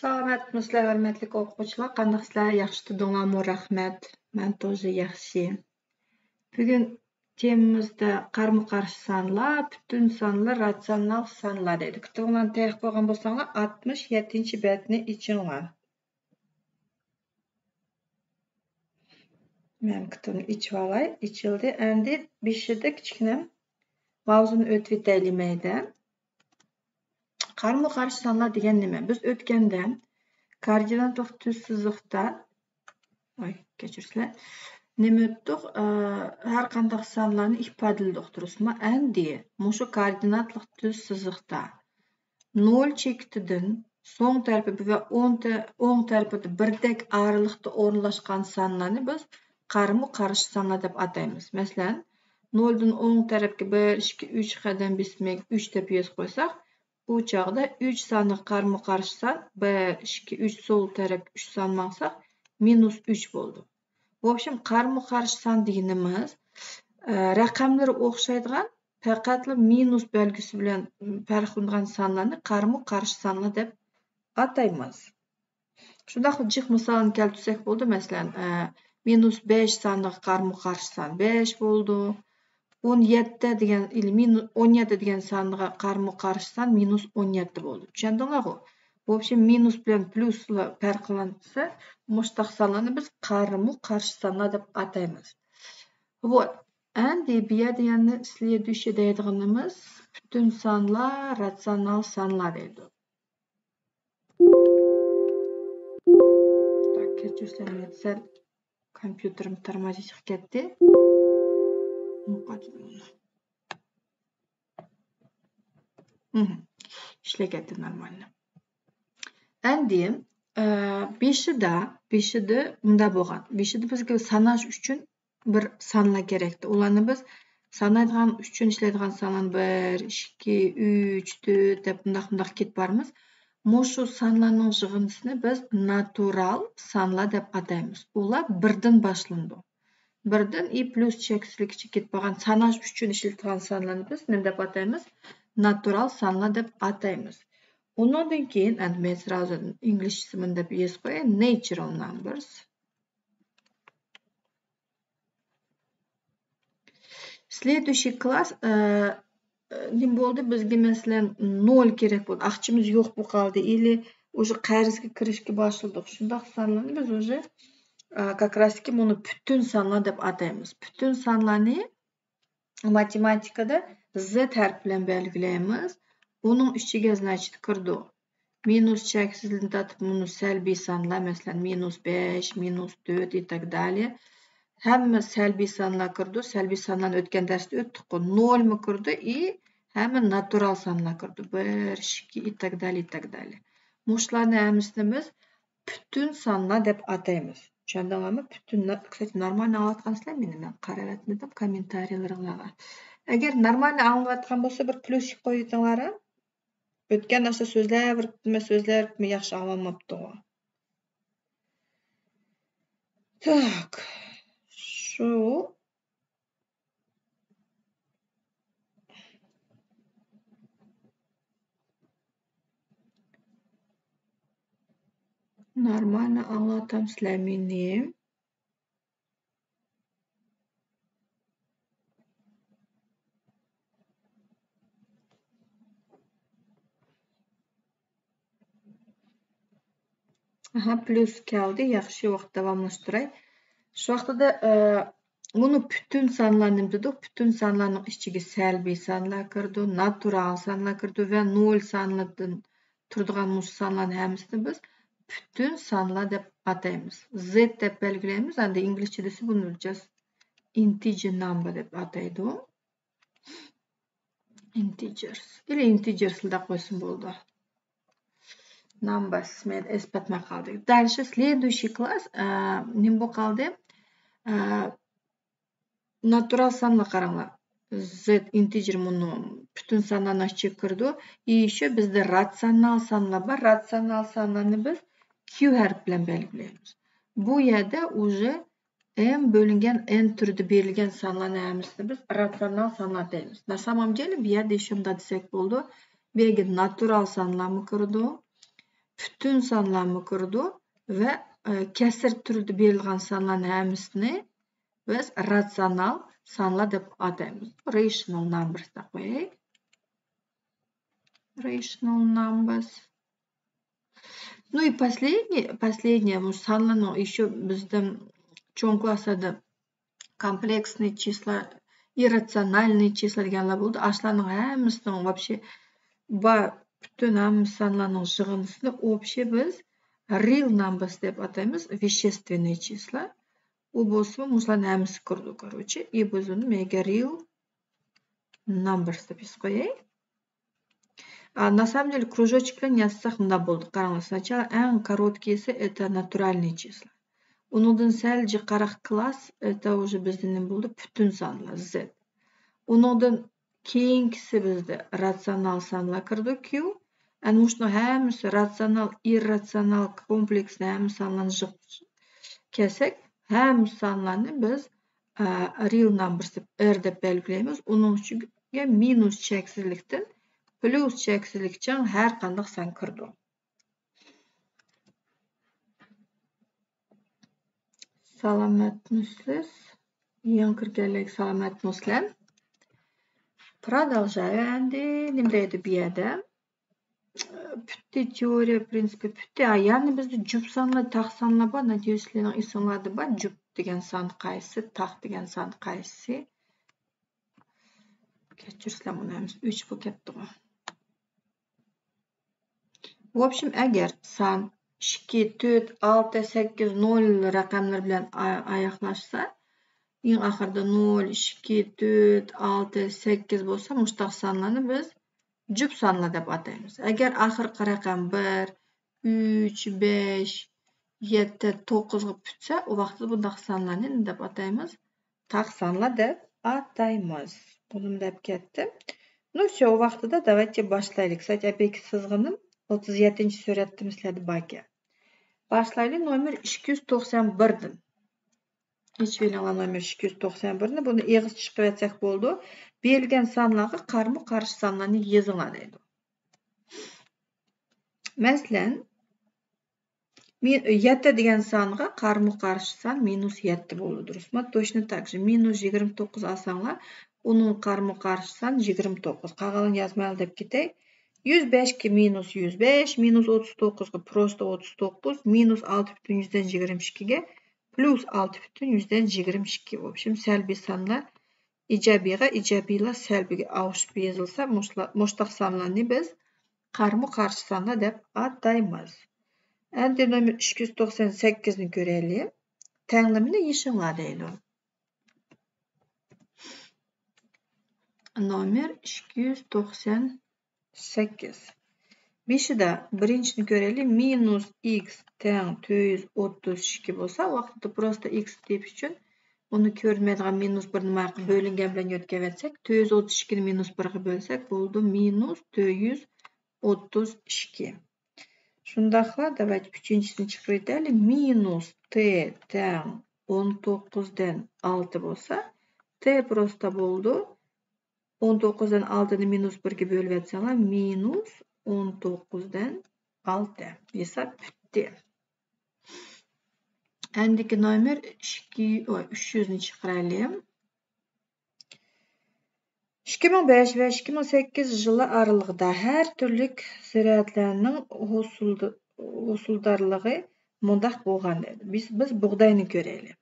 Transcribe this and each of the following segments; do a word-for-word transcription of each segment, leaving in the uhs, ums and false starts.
سالامەتمۇسىلەر، ھۆرمەتلىك ئوقۇغۇچىلار؟ قانداقسىلەر؟ ياخشى تۇردۇڭلارمۇ؟ رەھمەت. مەن توزى ياخشى. بۈگۈن تېمىمىزدا قارىمۇ قارشى سانلار، پۈتۈن سانلار، راتسىيونال سانلار دەيدۇ. كىتابىڭلارنى تېخى قويغان بولساڭلار، ئاتمىش يەتتىنچى بەتنى ئېچىڭلار. مەن كىتابنى ئېچىۋالاي. ئېچىلدى. ئەمدى بېشىدا كىچىككىنە ماۋزۇنى ئۆتۈۋېتەيلى مەيدە. قارىمۇ قارشى سانلار دېگەن نېمە؟ بىز ئۆتكەندە كوئوردىناتلىق تۈز سىزىقتا، ئاي، كەچۈرسىلەر، نېمە ئۆتتۇق؟ ئە، ھەر قانداق سانلارنى ئىپادىلىدۇق، دۇرۇسمۇ؟ ئەمدى مۇشۇ كوئوردىناتلىق تۈز سىزىقتا نول چېكىتىدىن سول تەرىپى ۋە ئوڭ تە-، ئوڭ تەرىپىدە بىردەك ئارىلىقتا ئورۇنلاشقان سانلارنى بىز قارىمۇ قارشى سانلار دەپ ئاتايمىز. مەسىلەن، نولدىن ئوڭ تەرەپكە بىر، ئىككى، ئۈچ قەدەم بېسىمىز، ئۈچ دەپ يېزىپ قويساق، بۇ چاغدا ئۈچ سانىغا قارىمۇ قارشى سان بىر، ئىككى، ئۈچ، سول تەرەپكە ئۈچ سان ماڭساق، مىنۇس ئۈچ بولىدۇ. ۋوبشېم، قارىمۇ قارشى سان دېگىنىمىز، ئە، رەقەملىرى ئوخشايدىغان، پەقەتلا مىنۇس بەلگىسى بىلەن، م، پەرقلىنىدىغان سانلارنى قارىمۇ قارشى سانلار دەپ ئاتايمىز. شۇنداقلا جىق مىسالنى كەلتۈرسەك بولىدۇ. مەسىلەن، ئە، مىنۇس بەش سانىغا قارىمۇ قارشى سان بەش بولىدۇ. ئون يەتتە دېگەن، ئىلى مىنۇ-، ئون يەتتە دېگەن سانغا قارىمۇ قارشى سان مىنۇس ئون يەتتە بولىدۇ. چۈشەندىڭلارغۇ؟ ۋوبشېم، مىنۇس بىلەن پليۇسلا پەرقلەنسە، مۇشتاق سانلارنى بىز قارىمۇ قارشى سانلار دەپ ئاتايمىز. ۋوت. ئەمدى بۇ يەردە يەنە سلېدۇشىي دەيدىغىنىمىز پۈتۈن سانلار، راتسىيونال سانلار دەيدۇ. Так، كەچۈرسەم، سەل كومپيۇتېرىم تارماجىق چىقىپ كەتتى. مۇقەددىمە. مهم. ئىشلەپ كەتتى نورمالنى. ئەمدى، ئە، بېشىدا، بېشىدا مۇنداق بولغان. بېشىدا بىزگە ساناش ئۈچۈن بىر سانلار كېرەكتى. ئۇلارنى بىز سانايدىغان ئۈچۈن ئىشلەيدىغان سانلارنى بىر، ئىككى، ئۈچ، تۆت دەپ مۇنداق، مۇنداق كېتىپ بارىمىز. مۇشۇ سانلارنىڭ يىغىندىسىنى بىز ناتۇرال سانلار دەپ ئاتايمىز. ئۇلار بىردىن باشلىنىدۇ. بىردىن ئى پليۇس چەكسىزلىكىگىچە كېتىپ بارغان ساناش ئۈچۈن ئىشلىتىدىغان سانلارنى بىز نېمە دەپ ئاتايمىز؟ ناتۇرال سانلار دەپ ئاتايمىز. ئۇنىڭدىن كېيىن، ئەمدى مەن سرازۇ ئىنگلىزچىسى مۇنداق يېزىپ قوياي، نېچۇرال نامبېرس. سلېدۇشىي كلاس، ئە، ئە، نېمە بولدى؟ بىزگە، مەسىلەن، نول كېرەك بولدى. ئاقچىمىز يوق بولۇپ قالدى. ئىلى ئۇژې قەرزگە كىرىشكە باشلىدۇق. شۇنداق سانلارنى بىز ئۇژې، ئە، كاكراسكى مۇنۇ پۈتۈن سانلار دەپ ئاتايمىز. پۈتۈن سانلارنى ماتېماتىكىدا زېت ھەرپى بىلەن بەلگىلەيمىز. ئۇنىڭ ئىچىگە، значит، كىرىدۇ. مىنۇس چەكسىزدىن تارتىپ مۇنۇ سەلبىي سانلار، مەسىلەن، مىنۇس بەش، مىنۇس تۆت، и так далее. ھەممە سەلبىي سانلار كىرىدۇ. سەلبىي سانلارنى ئۆتكەن دەرستە ئۆتتۇققۇ. نولمۇ كىرىدۇ، ئى ھەممە ناتۇرال سانلار كىرىدۇ. بىر، ئىككى، и так далее، и так далее. مۇشۇلارنى ھەممىسىنى بىز پۈتۈن سانلار دەپ ئاتايمىز. چۈشەندىڭلارمۇ؟ پۈتۈن، كىستاتى، نورمالنى ئاڭلاۋاتقانسىلەر مېنى؟ مەن قاراۋاتمىدىم كوممېنتارىيلىرىڭلارغا. ئەگەر نورمالنى ئاڭلاۋاتقان بولسا، بىر پليۇس يېزىپ قويۇۋېتىڭلار. ئۆتكەن ئاشۇ سۆزلەۋېرىپتىمۇ، سۆزلەۋېرىپتىمۇ، ياخشى ئاڭلانماپتىغۇ. Так، شۇ. نورمالنى ئاڭلاۋاتامسىلەر مېنى؟ ئاھا، پليۇس كەلدى. ياخشى، ۋاقىت داۋاملاشتۇراي. شۇ ۋاقتىدا، ئە، بۇنى پۈتۈن سانلار نېمە دېدۇق؟ پۈتۈن سانلارنىڭ ئىچىگە سەلبىي سانلار كىرىدۇ، ناتۇرال سانلار كىرىدۇ ۋە نول سانلاردىن تۇرىدىغان مۇشۇ سانلارنىڭ ھەممىسىنى بىز پۈتۈن سانلار دەپ ئاتايمىز. زېت دەپ بەلگىلەيمىز. ئەمدى ئىنگلىزچە دېسە بۇنى just integer number دەپ ئاتايدۇ. Integers. ئىلى integersلا دەپ قويسىمۇ بولىدۇ. Numbers. مەن ئەسلەتمەي قالدى. دەل شۇ سلېدۇشىي كلاس، ئە، نېمە بولۇپ قالدى؟ ئە، ناتۇرال سانلار قاراڭلار. زېت، integer مۇنۇ پۈتۈن سانلارنىڭ ئىچىگە كىرىدۇ. ئى شۇ بىزدە راتسىيونال سانلار بار. راتسىيونال سانلارنى بىز كيۇ ھەرپى بىلەن بەلگىلەيمىز. بۇ يەردە ئۇژې ئېم بۆلۈنگەن ئېن تۈرىدە بېرىلگەن سانلارنىڭ ھەممىسىنى بىز راتسىيونال سانلار دەيمىز. На самом деле بۇ يەردە شۇنداق دېسەك بولىدۇ. بۇ يەرگە ناتۇرال سانلارمۇ كىرىدۇ. پۈتۈن سانلارمۇ كىرىدۇ ۋە، ئە، كەسىر تۈرىدە بېرىلغان سانلارنىڭ ھەممىسىنى بىز راتسىيونال سانلار دەپ ئاتايمىز. Rational numbers دەپ قوياي. Rational numbers. Ну и последний, последний, مۇشۇ سانلارنىڭ ещё بىزدە چوڭ كلاسلاردا комплексные числа, иррациональные числа دېگەنلەر بولدى. ئاشۇلارنىڭ ھەممىسىنىڭ вообще بار، پۈتۈن ھەممە سانلارنىڭ يىغىندىسىنى общий بىز real numbers دەپ ئاتايمىز، вещественные числа. ئۇ بولسىمۇ مۇشۇلارنىڭ ھەممىسى كىرىدۇ، короче. И بىز ئۇنى مەيگە real numbers دەپ يېزىپ قوياي. А, на самом деле, кружочек بىلەن يازساق مۇنداق بولدى. قاراڭلار، سначала ئەڭ كوروتكىيسى это натуральные числа. ئۇنىڭدىن سەل جىقراق كلاس، это уже بىزدە نېمە بولدى؟ پۈتۈن سانلار، Z. ئۇنىڭدىن كېيىنكىسى بىزدە راتسىيونال سانلار كىرىدۇ، Q. ئەنە مۇشۇنىڭ ھەممىسى راتسىيونال، ئىرراتسىيونال كومپلېكسنى ھەممە سانلارنى يىغىپ كەلسەك، ھەممە سانلارنى بىز، ئە، real numbers دەپ، R دەپ بەلگىلەيمىز. ئۇنىڭ ئىچىگە مىنۇس چەكسىزلىكتىن پلۇس چەكسىزلىككىچە ھەر قانداق سان كىرىدۇ. سالامەتمۇسىز؟ يېڭى كىرگەنلەرگە سالامەتمۇسىلەر؟ Продолжаю ئەمدى. نېمە دەيدۇ بۇ يەردە؟ پۈتتى تېئورىيە پرىنسىپى پۈتتى. ھە، يەنە بىزدە جۈپ سانلار، تاق سانلار بار. نادىيۇس، سىلەرنىڭ ئېسىڭلاردا بار. جۈپ دېگەن سان قايسى، تاق دېگەن سان قايسى؟ كەچۈرسىلەر، بۇنى ھەممىسى ئۆچۈپ كەتتىغۇ. В общем، ئەگەر سان ئىككى، تۆت، ئالتە، سەككىز، نۆل رەقەملىرى بىلەن ئا-، ئاياغلاشسا، ئەڭ ئاخىرىدا نۆل، ئىككى، تۆت، ئالتە، سەككىز بولسا، مۇشۇنداق سانلارنى بىز جۈپ سانلار دەپ ئاتايمىز. ئەگەر ئاخىرقى رەقەم بىر، ئۈچ، بەش، يەتتە، توققۇزغا پۈتسە، ئۇ ۋاقىتتا بۇنداق سانلارنى نېمە دەپ ئاتايمىز؟ تاق سانلار دەپ ئاتايمىز. بۇنىمۇ دەپ كەتتىم. Ну, всё، ئۇ ۋاقتىدا давайте باشلايلى. كىساچ ئەپەيكى سىزغىنىم ئوتتۇز يەتتىنچى سۈرەتتىمۇ سىلەردە باركەن. باشلايلى نومېر ئىككى يۈز توقسان بىردىن. ئېچىۋېلىڭلار نومېر ئىككى يۈز توقسان بىرنى. بۇنى ئېغىز چىقىۋەتسەك بولىدۇ. بېرىلگەن سانلارغا قارىمۇ قارشى سانلارنى يېزىڭلار دەيدۇ. مەسىلەن، مى-، يەتتە دېگەن سانغا قارىمۇ قارشى سان مىنۇس يەتتە بولىدۇ، دۇرۇسمۇ؟ Точно так же مىنۇس يىگىرمە توققۇز ئالساڭلار، ئۇنىڭ قارىمۇ قارشى سان يىگىرمە توققۇز. قالغانلىرىنى يازمايلى دەپ كېتەي. يۈز بەشكە مىنۇس يۈز بەش، مىنۇس ئوتتۇز توققۇزغا просто ئوتتۇز توققۇز، مىنۇس ئالتە پۈتۈن يۈزدىن يىگىرمە ئىككىگە پلۇس ئالتە پۈتۈن يۈزدىن يىگىرمە ئىككى. В общем، سەلبىي سانلار ئىجابىيغا، ئىجابىيلار سەلبىيگە ئاۋۇشۇپ يېزىلسا، مۇشۇلا-، مۇشتاق سانلارنى بىز قارىمۇ قارشى سانلار دەپ ئاتايمىز. ئەمدى نومېر ئىككى يۈز توقسان سەككىزنى كۆرەيلى. تەڭلىمىنى يېشىڭلار دەيدۇ. نومېر ئىككى يۈز توقسان سەككىز. بېشىدا بىرىنچىنى كۆرەيلى. مىنۇس ئىكس تەڭ تۆت يۈز ئوتتۇز ئىككى بولسا، ۋاقتىدا просто ئىكس تېپىش ئۈچۈن ئۇنى كۆرۈنمەيدىغان مىنۇس بىرنى ماياققا بۆلۈنگەن بىلەن يۆتكەۋەتسەك، تۆت يۈز ئوتتۇز ئىككىنى مىنۇس بىرگە بۆلسەك بولىدۇ، مىنۇس تۆت يۈز ئوتتۇز ئىككى. شۇنداقلا، давайте ئۈچىنچىسىنى چىقىرىۋېتەيلى. مىنۇس تې تەڭ ئون توققۇزدىن ئالتە بولسا، تې просто بولىدۇ. ئون توققۇزدىن ئالتىنى مىنۇس بىرگە بۆلۈۋەتسەڭلار، مىنۇس ئون توققۇزدىن ئالتە. ھېساب پۈتتى. ئەندىكى نومېر ئىككى، ئۇ، ئۈچ يۈزنى چىقىرايلى. ئىككى مىڭ بەش ۋە ئىككى مىڭ سەككىز يىلى ئارىلىقىدا ھەر تۈرلۈك زىرائەتلەرنىڭ ھوسۇلدا-، ھوسۇلدارلىقى مۇنداق بولغان دەيدۇ. بىز، بىز بۇغداينى كۆرەيلى.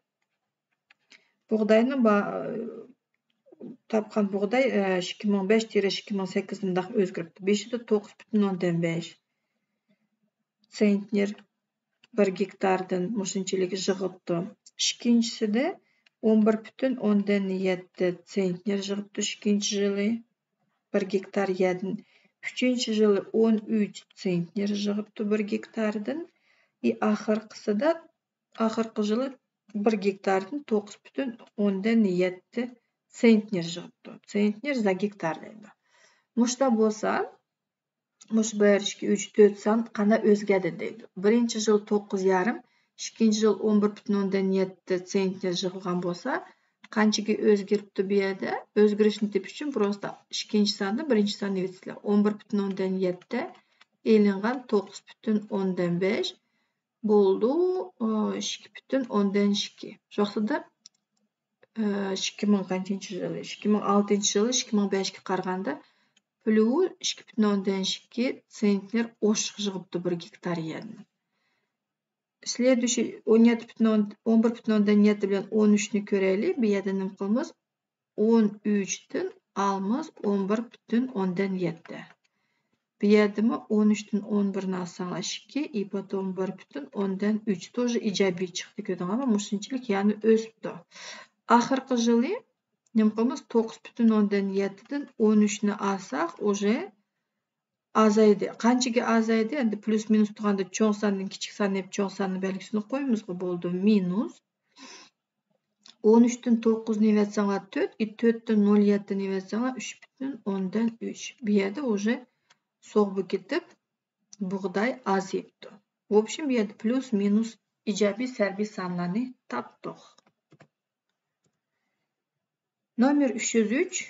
بۇغداينى با-، تاپقان بۇغداي، ئە، ئىككى مىڭ بەش تىرە ئىككى مىڭ سەككىز مۇنداق ئۆزگىرىپتۇ. بېشىدا توققۇز پۈتۈن ئوندىن بەش سېنتنېر بىر گېكتاردىن مۇشۇنچىلىك يىغىپتۇ. ئىككىنچىسىدە ئون بىر پۈتۈن ئوندىن يەتتە سېنتنېر يىغىپتۇ ئىككىنچى يىلى بىر گېكتار يەردىن. ئۈچىنچى يىلى ئون ئۈچ سېنتنېر يىغىپتۇ بىر گېكتاردىن. ئى، ئاخىرقىسىدا، ئاخىرقى يىلى بىر گېكتاردىن توققۇز پۈتۈن ئوندىن يەتتە سېنتنېر يىغىپتۇ. سېنتنېر за گېكتار دەيدۇ. مۇشۇنداق بولسا، مۇشۇ بىر، ئىككى، ئۈچ، تۆت سان قانداق ئۆزگەردى دەيدۇ. بىرىنچى يىل توققۇز يېرىم، ئىككىنچى يىل ئون بىر پۈتۈن ئوندىن يەتتە سېنتنېر يىغىلغان بولسا، قانچىگە ئۆزگىرىپتۇ بۇ يەردە؟ ئۆزگىرىشنى تېپىش ئۈچۈن просто ئىككىنچى ساندىن بىرىنچى ساننى ئېلىۋېتىسىلەر. ئون بىر پۈتۈن ئوندىن يەتتە ئېلىنغان توققۇز پۈتۈن ئوندىن بەش بولدى، ئىككى پۈتۈن ئوندىن ئىككى. شۇ ۋاقتىدا، ئىككى مىڭ قانچىنچى يىلى؟ ئىككى مىڭ ئالتىنچى يىلى ئىككى مىڭ بەشكە قارىغاندا، پليۇس ئىككى پۈتۈن ئوندىن ئىككى سېنتنېر ئوشۇق يىغىپتۇ بىر گېكتار يەردىن. سلېدۇشىي ئون يەتتە پۈتۈن ئون، ئون بىر پۈتۈن ئوندىن يەتتە بىلەن ئون ئۈچنى كۆرەيلى. بۇ يەردە نېمە قىلىمىز؟ ئون ئۈچتىن ئالىمىز ئون بىر پۈتۈن ئوندىن يەتتە. بۇ يەردىمۇ ئون ئۈچتىن ئون بىرنى ئالساڭلار ئىككى، ئى پوتوم بىر پۈتۈن ئوندىن ئۈچ. توژې ئىجابىي چىقتى، كۆردۈڭلارمۇ؟ مۇشۇنچىلىك يەنى ئۆسۈپتۇ. ئاخىرقى يىلى نېمە قىلىمىز؟ توققۇز پۈتۈن ئوندىن يەتتىدىن ئون ئۈچنى ئالساق، ئۇژې ئازايدى. قانچىگە ئازايدى؟ ئەمدى پليۇس مىنۇس تۇرغاندا چوڭ ساندىن كىچىك سان ئېلىپ، چوڭ ساننىڭ بەلگىسىنى قويىمىزغۇ، بولدى. مىنۇس ئون ئۈچتىن توققۇزنى ئېلىۋەتسەڭلار تۆت، ئى، تۆتتىن نول يەتتىنى ئېلىۋەتسەڭلار ئۈچ پۈتۈن ئوندىن ئۈچ. بۇ يەردە ئۇژې سوغبا كېتىپ، بۇغداي ئازىيىپتۇ. ۋوبشېم، بۇ يەردە پليۇس، مىنۇس، ئىجابىي، سەلبىي سانلارنى تاپتۇق. نومېر ئۈچ يۈز ئۈچ.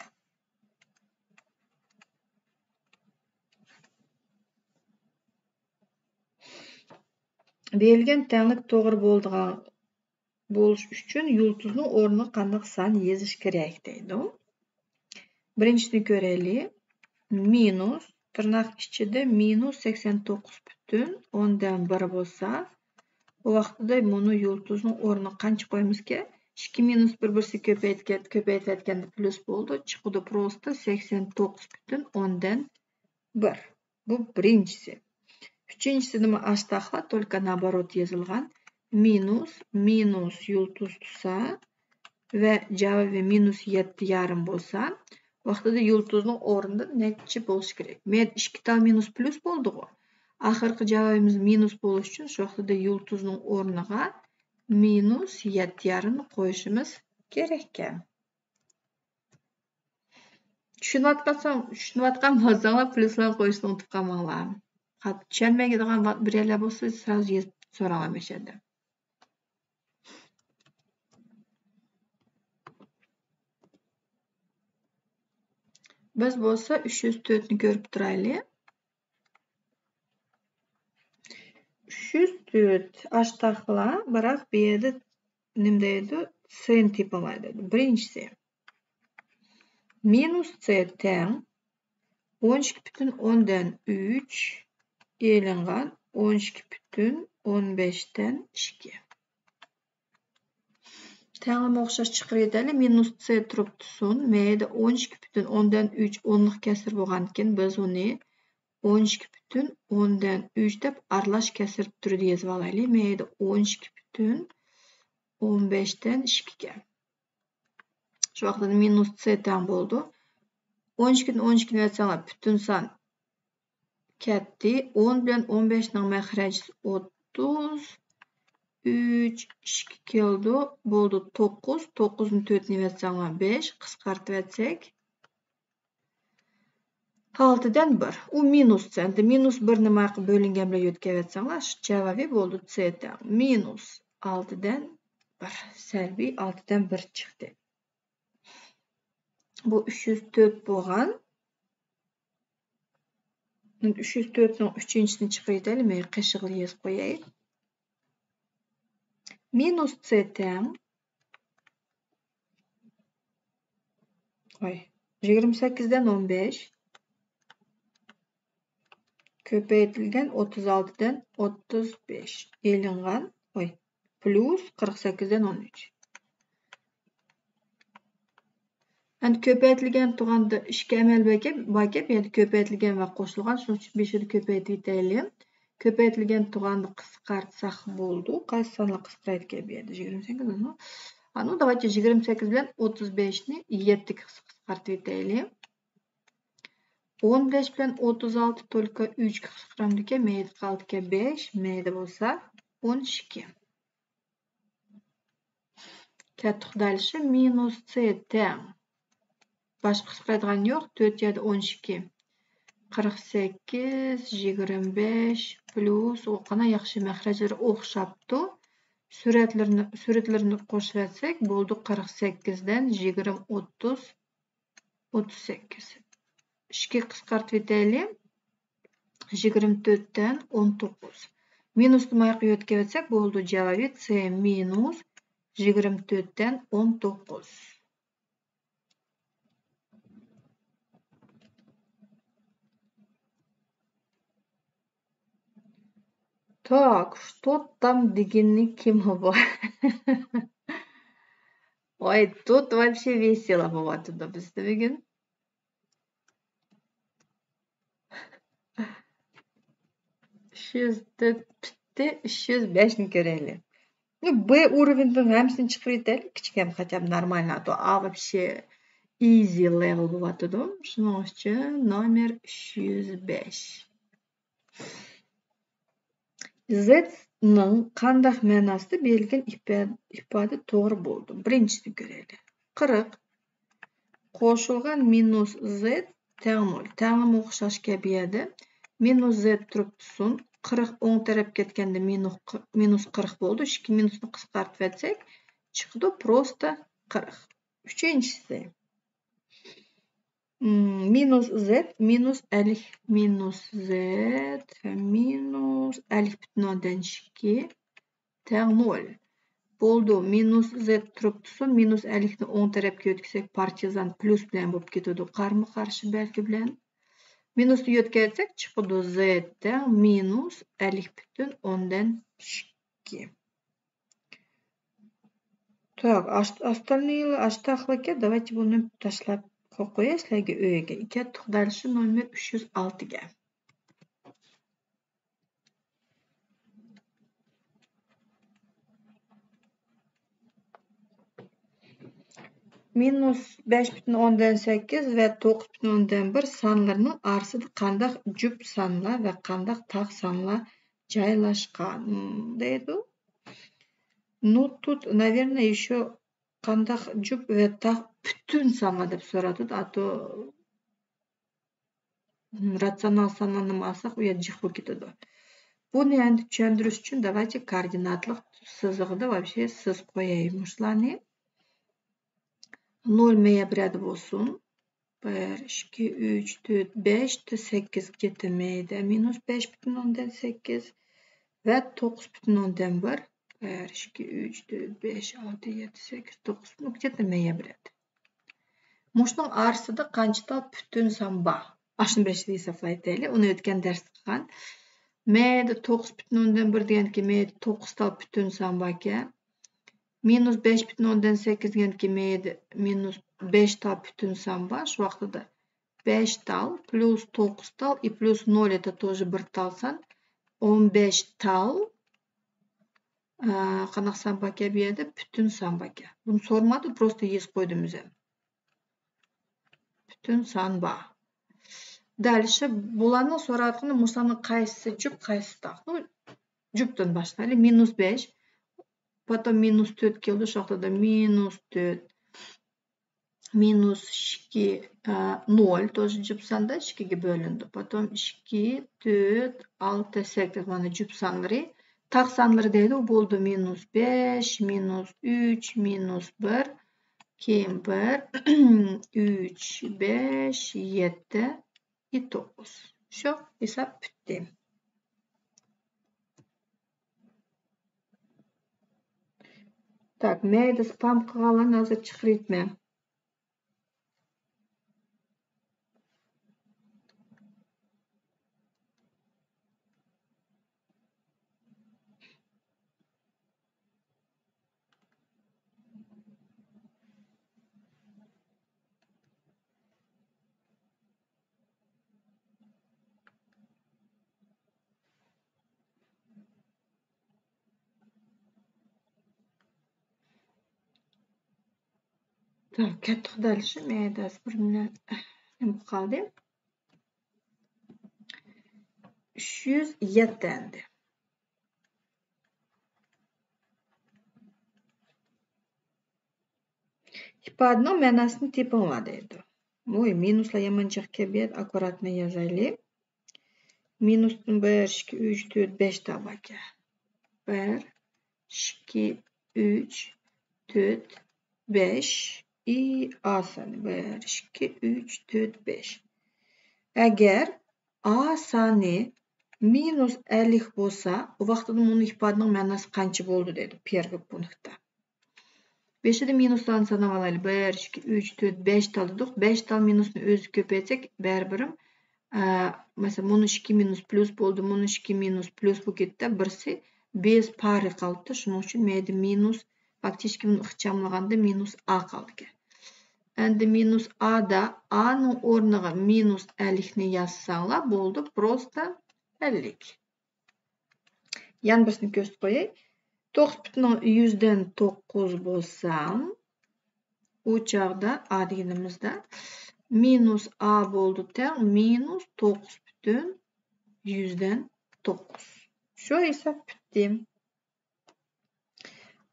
بېرىلگەن تەڭلىك توغرا بولىدىغان بولۇش ئۈچۈن يۇلتۇزنىڭ ئورنىغا قانداق سان يېزىش كېرەك دەيدۇ. بىرىنچىسىنى كۆرەيلى. مىنۇس، تىرناق ئىچىدە مىنۇس سەكسەن توققۇز پۈتۈن ئوندىن بىر بولسا، بۇ ۋاقتىدا مۇنۇ يۇلتۇزنىڭ ئورنىغا قانچە قويىمىزكەن؟ ئىككى مىنۇس بىر بىرسى كۆپەيتكەن، كۆپەيتىۋەتكەندە پليۇس بولىدۇ، چىقىدۇ پروستا سەكسەن توققۇز پۈتۈن ئوندىن بىر. بۇ بىرىنچىسى. ئۈچىنچىسىدىمۇ ئاشتاقلا، только наоборот يېزىلغان. مىنۇس، مىنۇس يۇلتۇز تۇرسا ۋە جاۋابى مىنۇس يەتتە يارىم بولسا، ۋاقتىدا يۇلتۇزنىڭ ئورنىدا نەچچە بولۇشى كېرەك؟ مەن ئىككى تال مىنۇس پليۇس بولدىغۇ. ئاخىرقى جاۋابىمىز مىنۇس بولۇش ئۈچۈن شۇ ۋاقتىدا يۇلتۇزنىڭ ئورنىغا مىنۇس يەتتە يارىمنى قويۇشىمىز كېرەككەن. چۈشىنىۋاتقانساڭ، چۈشىنىۋاتقان بولساڭلار، پليۇسلارنى قويۇشنى ئۇنتۇپ قالماڭلار. قات-، چۈشەنمەيدىغان ۋا-، بىرەرلەر بولسا، سرازۇ يېزىپ سوراڭلار مەشەدە. بىز بولسا ئۈچ يۈز تۆتنى كۆرۈپ تۇرايلى. ئۈچ يۈز تۆت ئاشتاقلا، بىراق بۇ يەردە نېمە دەيدۇ؟ سېن تېپىڭلار دەيدۇ. بىرىنچىسى، مىنۇس سې تەڭ ئون ئىككى پۈتۈن ئوندىن ئۈچ ئېلىنغان ئون ئىككى پۈتۈن ئون بەشتىن ئىككى. تەڭلىمە ئوخشاش چىقىرىۋېتەيلى. مىنۇس سې تۇرۇپ تۇرسۇن. مەيدە ئون ئىككى پۈتۈن ئوندىن ئۈچ ئونلۇق كەسىر بولغاندىكىن، بىز ئۇنى ئون ئىككى پۈتۈن ئوندىن ئۈچ دەپ ئارىلاش كەسىر تۈرىدە يېزىۋالايلى. مەيدە ئون ئىككى پۈتۈن ئون بەشتىن ئىككىگە. شۇ ۋاقىتتا مىنۇس سې تەڭ بولىدۇ. ئون ئىككىدىن ئون ئىككىنى ئەتسەڭلار، پۈتۈن سان كەتتى. ئون بىلەن ئون بەشنىڭ مەخرەجى ئوتتۇز ئۈچ، ئىككى كېلىدۇ. بولدى توققۇز. توققۇزنى تۆتنى ئەتسەڭلار بەش. قىسقارتىۋەتسەك، ئالتىدىن بىر. ئۇ مىنۇس سەندە. مىنۇس بىرنى ماقا بۆلۈنگەن بىلەن يۆتكەۋەتسەڭلار، جاۋابى بولدى سې تەڭ مىنۇس ئالتىدىن بىر. سەلبىي ئالتىدىن بىر چىقتى. بۇ ئۈچ يۈز تۆت بولغان. ئۈچ يۈز تۆتنىڭ ئۈچىنچىسىنى چىقىرىۋېتەيلى، مەن قېشىغا يېزىپ قوياي. مىنۇس سې تەڭ، ۋاي، يىگىرمە سەككىزدىن ئون بەش كۆپەيتىلگەن ئوتتۇز ئالتىدىن ئوتتۇز بەش ئېلىنغان، ۋاي، پليۇس قىرىق سەككىزدىن ئون ئۈچ. ئەمدى كۆپەيتىلگەن تۇغاندا ئىككى ئەمەل باركەن، باركەن، بۇ يەردە كۆپەيتىلگەن ۋە قوشۇلغان، شۇنىڭ ئۈچۈن بېشىدا كۆپەيتىۋېتەيلى. كۆپەيتىلگەن تۇغاندا قىسقارتساق بولىدۇ. قايسى سانلار قىسقىرايدىكەن بۇ يەردە؟ يىگىرمە سەككىز، ئۇنى، ئانۇ، داۋايچە يىگىرمە سەككىز بىلەن ئوتتۇز بەشنى يەتتىگە قىسقارتىۋېتەيلى. ئون بەش بىلەن ئوتتۇز ئالتە تولكا ئۈچكە قىسقىرامدىكەن، مەيدە قالدىكەن بەش، مەيدە بولسا ئون ئىككى. كەتتۇق دەلشى مىنۇس سې تەڭ. باشقا قىسقىرايدىغان يوق. تۆت يەردە ئون ئىككى. قىرىق سەككىز، يىگىرمە بەش، پليۇس، ئوقۇنا ياخشى مەخرەجلىرى ئوخشاپتۇ. سۈرەتلىرىنى، سۈرەتلىرىنى قوشۇۋەتسەك بولدى، قىرىق سەككىزدىن يىگىرمە، ئوتتۇز، ئوتتۇز سەككىز. ئىككىگە قىسقارتىۋېتەيلى. يىگىرمە تۆتتىن ئون توققۇز. مىنۇسنى ماياققا يۆتكەۋەتسەك بولىدۇ، جاۋابى سى مىنۇس يىگىرمە تۆتتىن ئون توققۇز. Так, что там دېگىنى كىم بۇ؟ Ой, тут вообще весело بولۇۋاتىدۇ بىزدە بۈگۈن. ئۈچ يۈز تۆت پۈتتى، ئۈچ يۈز بەشنى كۆرەيلى. بۇ بى ئۇروۋېننىڭ ھەممىسىنى چىقىرىۋېتەيلى، كىچىك ھەم قاچان نورمالنى ئاتو ئا ۋوبشې ئىزى لېۋېل بولۇۋاتىدۇ. شۇنىڭ ئۈچۈن نومېر ئۈچ يۈز بەش. زېتنىڭ قانداق مەناسىدا بېرىلگەن ئىپا-، ئىپادە توغرا بولىدۇ؟ بىرىنچىسىنى كۆرەيلى. قىرىق قوشۇلغان مىنۇس زېت تەڭ نۆل. تەڭلىمە ئوخشاش گەپ يەردە. مىنۇس زېت تۇرۇپ تۇرسۇن. قىرىق ئوڭ تەرەپ كەتكەندە مىنۇس، مىنۇس قىرىق بولىدۇ. ئىككى مىنۇسنى قىسقارتىۋەتسەك، چىقىدۇ پروستا قىرىق. ئۈچىنچىسى. مم، مىنۇس زېت، مىنۇس ئەللىك، مىنۇس زېت، مىنۇس ئەللىك پۈتۈن ئوندىن ئىككى تەڭ نۆل. بولدى، مىنۇس زېت تۇرۇپ تۇرسۇن، مىنۇس ئەللىكنى ئوڭ تەرەپكە يۆتكىسەك، پارتىزان پلۇس بىلەن بولۇپ كېتىدۇ، قارىمۇ قارشى بەلگى بىلەن. مىنۇسنى يۆتكەۋەتسەك، چىقىدۇ زېت تەڭ مىنۇس ئەللىك پۈتۈن ئوندىن ئىككى. Так, остальные ئاشتاقلىكى، давайте بۇنى تاشلاپ قوياي سىلەرگە ئۆيگە. كەتتۇق دەلشى نومېر ئۈچ يۈز ئالتىگە. مىنۇس بەش پۈتۈن ئوندىن سەككىز ۋە توققۇز پۈتۈن ئوندىن بىر سانلىرىنىڭ ئارىسىدا قانداق جۈپ سانلار ۋە قانداق تاق سانلار جايلاشقان دەيدۇ. Ну, тут, наверное, ещё قانداق جۈپ ۋە تاق پۈتۈن سانلار دەپ سوراتىدۇ. ئاتو راتسىيونال سانلارنىمۇ ئالساق، ئۇ يەر جىق بولۇپ كېتىدۇ. بۇنى ئەمدى چۈشەندۈرۈش ئۈچۈن، давайте كوئوردىناتلىق سىزىقدا вообще سىزىپ قوياي مۇشۇلارنى. نۆل مەيدە بىر يەردە بولسۇن. بىر، ئىككى، ئۈچ، تۆت، بەش، سەككىز كېتىمەيدە. مىنۇس بەش پۈتۈن ئوندىن سەككىز ۋە توققۇز پۈتۈن ئوندىن بىر. بىر، ئىككى، ئۈچ، تۆت، بەش، ئالتە، يەتتە، سەككىز، توققۇز نۇقتا كېتىمەيدە بىر يەردە. مۇشۇنىڭ ئارىسىدا قانچە تال پۈتۈن سان بار؟ ئاشۇنى بىرىنچى ھېسابلايتەيلى. ئۇنى ئۆتكەن دەرستە قىلغان. مەيدە توققۇز پۈتۈن ئوندىن بىر دېگەنكى، مەيدە توققۇز تال پۈتۈن سان باركەن. مىنۇس بەش پۈتۈن ئوندىن سەككىز دېگەنكى، مەيدە مىنۇس بەش تال پۈتۈن سان بار. شۇ ۋاقتىدا بەش تال پلۇس توققۇز تال، ئى، پلۇس نۆل، ئېتى توژې بىر تال سان. ئون بەش تال، ئە، قانداق سان باركەن بۇ يەردە؟ پۈتۈن سان باركەن. بۇنى سورىماپتۇ، پروستا يېزىپ قويدۇم ئۆزۈم. پۈتۈن سان بار. دەلشى بۇلارنىڭ سوراتقىنى مۇشۇلارنىڭ قايسىسى جۈپ، قايسىسى تاق؟ جۈپتىن باشلايلى. مىنۇس بەش، پوتوم مىنۇس تۆت كېلىدۇ، شۇ ۋاقتىدا مىنۇس تۆت، مىنۇس ئىككى، ئە، نۆل، توژې جۈپ ساندا ئىككىگە بۆلۈنىدۇ. پوتوم ئىككى، تۆت، ئالتە، سەككىز، مانا جۈپ سانلىرى. تاق سانلىرى دەيدۇ، بولدى مىنۇس بەش، مىنۇس ئۈچ، مىنۇس بىر، كېيىن بىر، ئۈچ، بەش، يەتتە، ئى، توققۇز. شۇ ھېساب پۈتتى. Так, مەيدە سپام قىلغانلارنى ھازىر چىقىرىۋېتىمەن. Так, كەتتۇق دەلشى، مەيدە بىر نېمە قالدى؟ ئۈچ يۈز يەتتە ئەمدى. ئىپادىنىڭ مەناسىنى تېپىڭلار دەيدۇ. ۋوي، مىنۇسلار يامان جىق كەلدى، ئاككۇراتنى يازايلى. مىنۇستىن بىر، ئىككى، ئۈچ، تۆت، بەش تال باركەن. بىر، ئىككى، ئۈچ، تۆت، بەش، ئى، ئا سانى. بىر، ئىككى، ئۈچ، تۆت، بەش. ئەگەر ئا سانى مىنۇس ئەللىك بولسا، ئۇ ۋاقتىدا مۇنۇ ئىپادىنىڭ مەناسى قانچە بولىدۇ دەيدۇ، پېرگى پۇنكىتتا. بېشىدا مىنۇسلارنى ساناۋالايلى. بىر، ئىككى، ئۈچ، تۆت، بەش تالدۇق. بەش تال مىنۇسنى ئۆزى كۆپەيتسەك، بەرىبىرىم، ئە، مەسىلەن، مۇنۇ ئىككى مىنۇس پلۇس بولدى، مۇنۇ ئىككى مىنۇس پلۇس بولۇپ كەتتى. بىرسى بىز پارى قالدى. شۇنىڭ ئۈچۈن مەيدە مىنۇس، فاكتىچكى بۇنى ئىخچاملىغاندا مىنۇس ئا قالدىكەن. ئەمدى مىنۇس ئادا ئانىڭ ئورنىغا مىنۇس ئەللىكنى يازساڭلار بولدى، پروستا ئەللىك. يەنە بىرسىنى كۆرسىتىپ قوياي. توققۇز پۈتۈن يۈزدىن توققۇز بولسا، ئۇ چاغدا ئا دېگىنىمىزدە مىنۇس ئا بولدى تەڭ مىنۇس توققۇز پۈتۈن يۈزدىن توققۇز. شۇ ھېساب پۈتتى.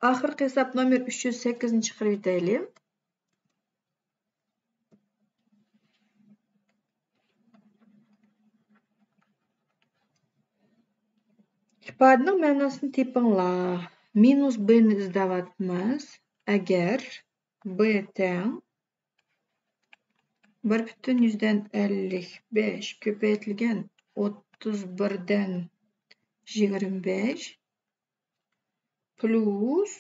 ئاخىرقى ھېساب نومېر ئۈچ يۈز سەككىزنى چىقىرىۋېتەيلى. ئىپادىنىڭ مەناسىنى تېپىڭلار. مىنۇس بنى ئىزدەۋاتىمىز. ئەگەر ب تەڭ بىر پۈتۈن يۈزدىن ئەللىك بەش كۆپەيتىلگەن ئوتتۇز بىردىن يىگىرمە بەش پلۇس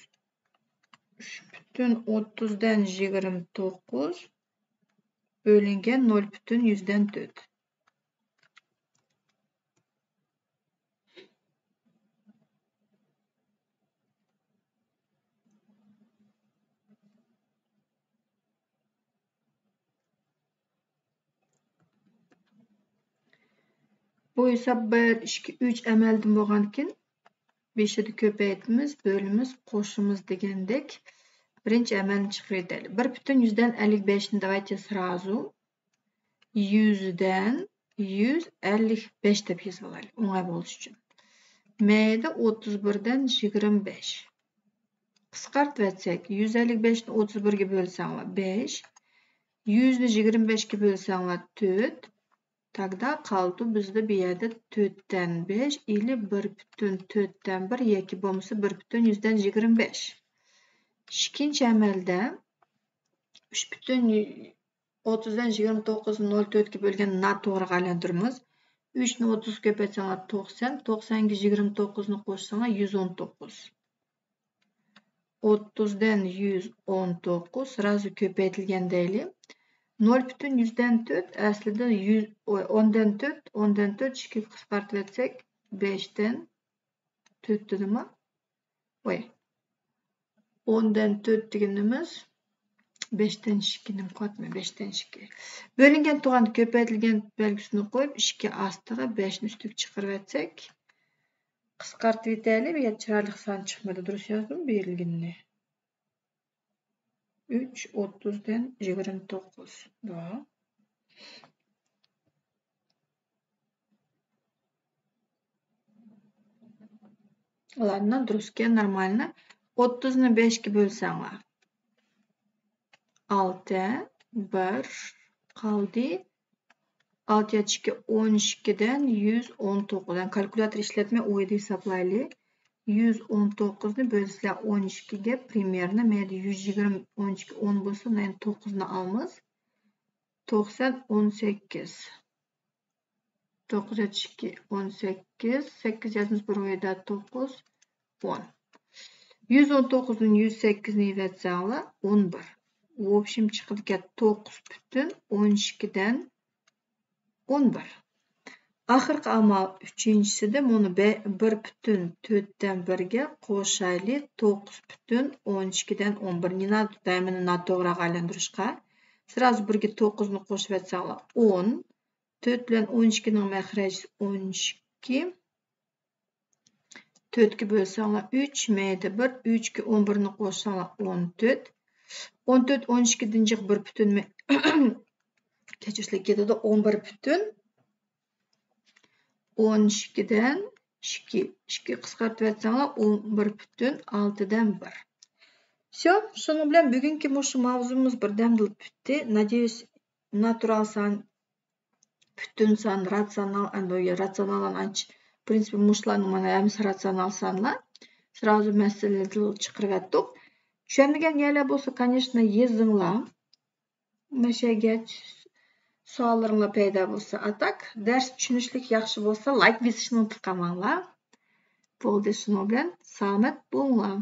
ئۈچ پۈتۈن ئوتتۇزدىن يىگىرمە توققۇز بۆلۈنگەن نۆل پۈتۈن يۈزدىن تۆت. بۇ ھېساب بىر، ئىككى، ئۈچ ئەمەلدىن بولغاندىكىن، بېشىدا كۆپەيتىمىز، بۆلىمىز، قوشىمىز دېگەندەك بىرىنچى ئەمەلنى چىقىرىۋېتەيلى. بىر پۈتۈن يۈزدىن ئەللىك بەشنى давайте сразу يۈزدىن يۈز ئەللىك بەش دەپ يېزىۋالايلى، ئوڭاي بولۇش ئۈچۈن. مەيدە ئوتتۇز بىردىن يىگىرمە بەش. قىسقارتىۋەتسەك، يۈز ئەللىك بەشنى ئوتتۇز بىرگە بۆلسەڭلار، بەش. يۈزنى يىگىرمە بەشكە بۆلسەڭلار، تۆت. تاگدا قالدى بىزدە بۇ يەردە تۆتتىن بەش ئىلى بىر پۈتۈن تۆتتىن بىر ياكى بولمىسا بىر پۈتۈن يۈزدىن يىگىرمە بەش. ئىككىنچى ئەمەلدە ئۈچ پۈتۈن ئوتتۇزدىن يىگىرمە توققۇزنى نۆل تۆتكە بۆلگەن ناتوغرىغا ئايلاندۇرىمىز. ئۈچنى ئوتتۇزغا كۆپەيتسەڭلار توقسان، توقسانغا يىگىرمە توققۇزنى قوشساڭلار يۈز ئون توققۇز. ئوتتۇزدىن يۈز ئون توققۇز سرازۇ كۆپەيتىلگەن دەيلى. نۆل پۈتۈن يۈزدىن تۆت، ئەسلىدە يۈز، ئوندىن تۆت، ئوندىن تۆت ئىككىگە قىسقارتىۋەتسەك، بەشتىن تۆت دېدىما؟ ۋاي. ئوندىن تۆت دېگىنىمىز بەشتىن ئىككىنى قويۇپمۇ؟ بەشتىن ئىككى. بۆلۈنگەن تۇغان كۆپەيتىلگەن بەلگىسىنى قويۇپ، ئىككى ئاستىغا بەشنى ئۈستىگە چىقىرىۋەتسەك، قىسقارتىۋېتەيلى، بۇ يەردە چىرايلىق سان چىقمىدى، دۇرۇس يازدىم بېرىلگىنىنى. ئۈچ ئوتتۇزدىن يىگىرمە توققۇز. Ладно, دۇرۇسكەن، нормально. ئوتتۇزنى بەشكە بۆلسەڭلار، ئالتە، بىر قالدى. ئالتە يەتتە ئىككى، ئون ئىككىدىن يۈز ئون توققۇز. يەنى كالكۇلياتور ئىشلەتمەي ئۇ يەردە ھېسابلايلى. يۈز ئون توققۇزنى بۆلسىلەر ئون ئىككىگە، پرىمېرنا مەيدە يۈز يىگىرمە، ئون ئىككى، ئون بولسا، مەيدە توققۇزنى ئالىمىز. توقسان، ئون سەككىز. توققۇز يەتتە ئىككى، ئون سەككىز، سەككىز يازمىسا بىر ئويدا توققۇز، ئون. يۈز ئون توققۇزدىن يۈز سەككىزنى يىۋەتسەڭلار، ئون بىر. ۋوبشېم چىقىدىكەن توققۇز پۈتۈن ئون ئىككىدىن ئون بىر. ئاخىرقى ئامال ئۈچىنچىسىدە مۇنى بىر پۈتۈن تۆتتىن بىرگە قوشايلى، توققۇز پۈتۈن ئون ئىككىدىن ئون بىر. نېمە دەيمەن ناتوغراغا ئايلاندۇرۇشقا؟ سرازۇ بىرگە توققۇزنى قوشۇۋەتسەڭلار، ئون. تۆت بىلەن ئون ئىككىنىڭ مەخرەجى ئون ئىككى. تۆتكە بۆلسەڭلار ئۈچ، مەيدە بىر، ئۈچكە ئون بىرنى قوشساڭلار ئون تۆت. ئون تۆت ئون ئىككىدىن جىق بىر پۈتۈن، كەچۈرسىلەر كېتىدۇ، ئون بىر پۈتۈن ئون ئىككىدىن ئىككى، ئىككى قىسقارتىۋەتسەڭلار ئون بىر پۈتۈن ئالتىدىن بىر. Всё، شۇنىڭ بىلەن بۈگۈنكى مۇشۇ ماۋزۇمىز بىردەمدىلا پۈتتى. Надеюсь، ناتۇرال سان، پۈتۈن سان، راتسىيونال، ئەمدى راتسىيونال ئانچە، پرىنسىپى مۇشۇلارنىڭ مانا ھەممىسى راتسىيونال سانلار. سرازۇ مەسىلىدىلا چىقىرىۋەتتۇق. چۈشەنمىگەن يەرلەر بولسا، كانېشنا، يېزىڭلار. مەشەگە سوئاللىرىڭلار پەيدا بولسا ئاتاك، دەرس چۈشىنىشلىك ياخشى بولسا لايك بېسىشنى ئۇنتۇپ قالماڭلار. بولدى، شۇنىڭ بىلەن سالامەت بولۇڭلار.